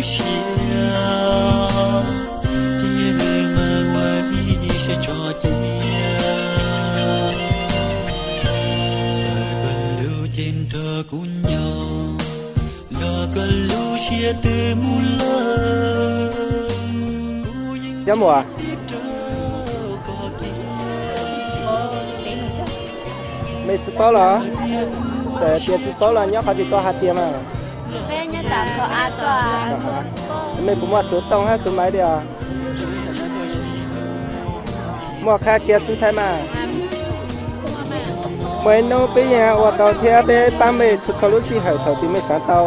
Cia, cia mas ua ib siab tso cia. Txawm koj lub cev nrog kuv nyob, nrog koj lub siab twb mus lawm. Nyob mus. Mej tsi paub los? Txawm tias tsi paub los nyob qhov twg koj hais tias mas. Mej puas muaj xuv tooj hab xuv maiv li os? Muaj qha kiag xwb ntxhais mas. Muaj ib hnub peb yeej ua tau thiab peb pab mej txhua txhua lub sij hawm thaum twg mej xav tau.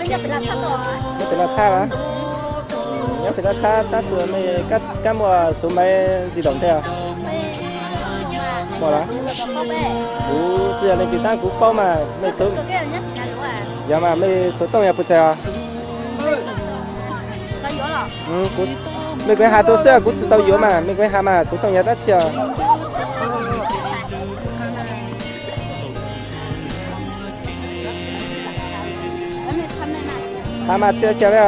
Nyob pem Laj Txhab los? Nyob pem Laj Txhab tab sis mej kab muaj xuv maiv ntxiv daum ntej os? Muaj los? Kuv tsi yog leej twg tab kuv paub mas mej xuv. Yog mas mej xuv tooj yog puas tsawg os? Mej kuv has rau xwb, kuv tsi tau yuav mas mej kuv has mas xuv tooj yog dab tsi os? Has mas tsi ua cas li,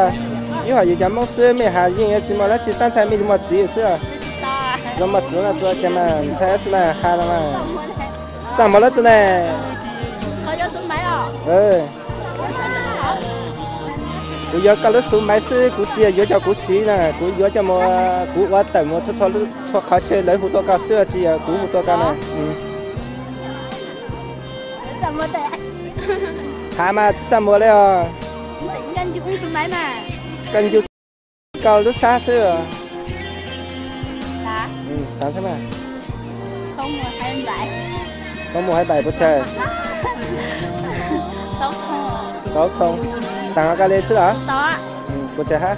ib hom yus cov Moob xwb mej has yeej tsi muaj dab tsi, tab ntshai mej muaj txiv xwb. Zoo muaj txiv no tsi ua cas mas ntshai dab tsi na, has no mas. Txaj muag lawm tsi ne. Kuv yuav koj lub xuv maiv xwb, kuv tsi yog yuav coj kuv siv na, kuv yuav coj mus, kuv ua tawm mus txhua qhov chaw lawv hu tuaj koj xwb, tsi yog kuv hu tuaj koj na. Has mas tsi txaj muag li os. Koj ncu koj lub sab xwb. Xav xwb mas. Koj muaj hais npaim puas tsawg? Xauv khoo. Taag koj le xwb los? Puas tsawg hab?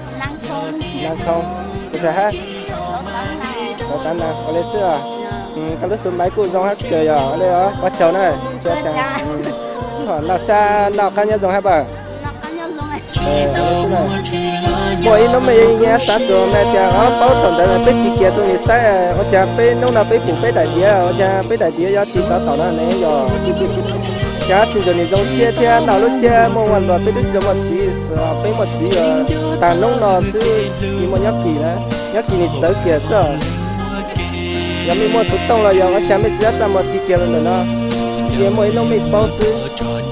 Puas tsawg hab? Xauv tav na, ua le xwb os. Koj lub xuv maiv kuj zoo hab kawg yog ua le os, ua tsaug na. Noj sab noj qab nyob zoo hab pawg? Muaj ib hnub mej yeej xav txog mej tias paub thaum ntawd peb tig kiag rau nws saib ua cas peb hnub no peb pum peb daim diav, ua cas peb daim diav yuav tig tau thaum no ne yog. Cas tsis ntshe nws zoo siab thiab noj lub siab muaj ua luag peb twb tsis muaj txiv, peb muaj txiv yuav tag hnub no xwb tsis muaj nyob kis na, nyob kis nws txawv kiag xwb. Yog mej muaj xuv tooj los yog ua cas mej tsis xav txaj muag tig kiag rau ntawm no, cia muaj ib hnub mej paub xwb.